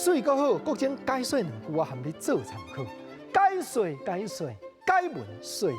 媠閣好，國珍解說兩句，我含你做參考。解說解說，解文說字。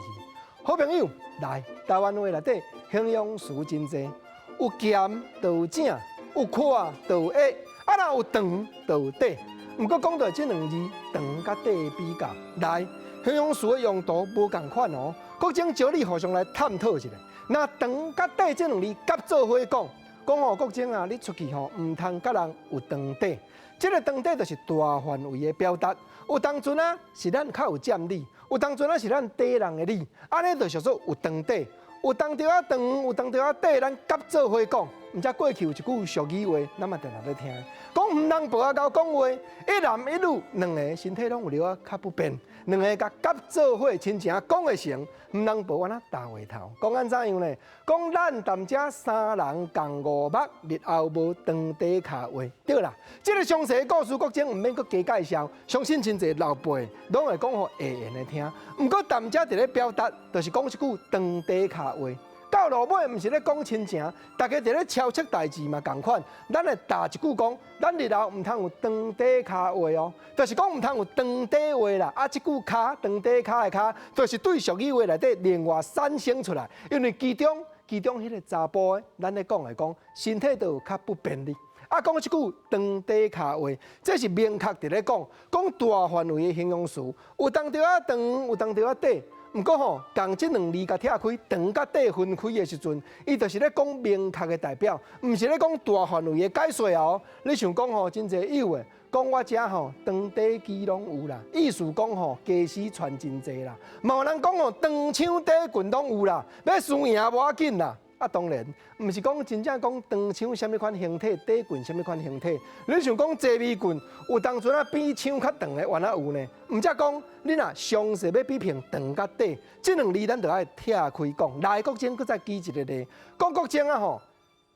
好朋友來台灣話內底形容詞真濟，有鹹就有正，有闊就有狹，啊若有長就有短。毋過講到這兩字長佮短的比較，來形容詞的用途無仝款哦。國珍招你互相來探討一下。若長佮短這兩字夾做伙講，講吼國珍啊，你出去吼毋通佮人有長短。這個長短就是大範圍的表達。有當陣啊是咱較有佔理，有當陣啊是咱短人的理，按呢就屬做有長短。有當著仔長，有當著仔短，咱夾做伙講。毋知過去有一句俗語話，咱嘛定定咧聽，講毋通婆仔𠢕講話，一男一女兩个身體攏有了較不便，兩个共夾做伙親情講會成，毋通婆按呢大話頭，講按怎樣呢？講咱踮遮三人仝五目，日後無長短跤話，對啦。這个詳細故事國珍毋免閣加介紹，相信真濟老輩攏會講予會緣的聽。毋過踮遮佇咧表達，就是講一句長短跤話。到落尾毋是咧講親情，大家佇咧敲測代誌嘛仝款。咱會打一句講，咱日後毋通有長短跤話哦，就是講毋通有長短話啦。啊，這句跤長短跤的跤，就是對俗語話內底另外產生出來。因為其中彼个查埔的，咱咧講來講，身體都有較不便利。啊，講這句長短跤話，這是明確佇咧講，講大範圍的形容詞，有當著仔長，有當著仔短。毋過吼，仝這兩字共拆開，長佮短分開的時陣，伊就是咧講明確的代表，毋是咧講大範圍的解說哦。你想講吼，真濟有的，講我遮吼長短機攏有啦，意思講吼家私穿真濟啦。嘛有人講吼長槍短棍攏有啦，欲輸贏無要緊啦。啊，當然，毋是講真正講長槍啥物款形體，短棍啥物款形體。你想講坐米棍，有當陣啊比槍較長的，原來有呢。毋才講，你若詳細欲比評長佮短，這兩字咱就愛拆開講。來，國珍閣再舉一個例，講國珍啊吼，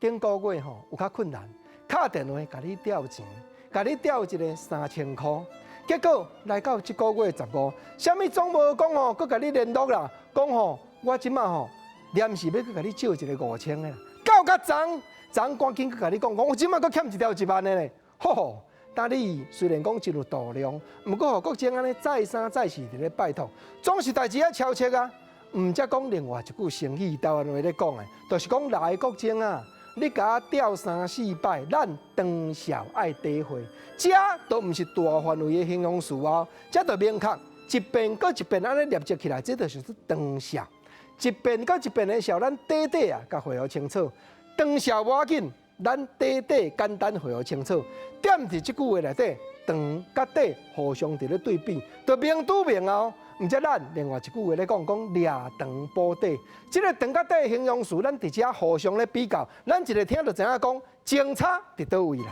頂個月吼有較困難，敲電話共你調錢，共你調一个3000箍。結果來到這個月15，啥物總無講吼，閣共你聯絡啦，講吼我這馬吼，臨時欲閣共你借一个5000的啦，到較昨，昨趕緊閣共你講，講我這馬閣欠一條1萬的咧，吼吼！但你雖然講真有度量，毋過予國珍按呢再三再四佇咧拜託，總是代誌愛超車啊！毋才講另外一句成語，台灣話咧講的，就是講來國珍啊，你共我調三四擺，咱長數愛短歲，這都毋是大範圍的形容詞哦，這就明確一遍閣一遍按呢連接起來，這就是長數。一遍閣一遍的數，咱短短啊，共會予清楚。長數無要緊，咱短短簡單會予清楚。踮佇這句話內底，長佮短互相佇咧對比，就明拄明哦。毋才咱另外一句話咧講，講掠長補短。這个長佮短的形容詞，咱佇遮互相咧比較，咱一个聽就知影講，相差佇佗位啦。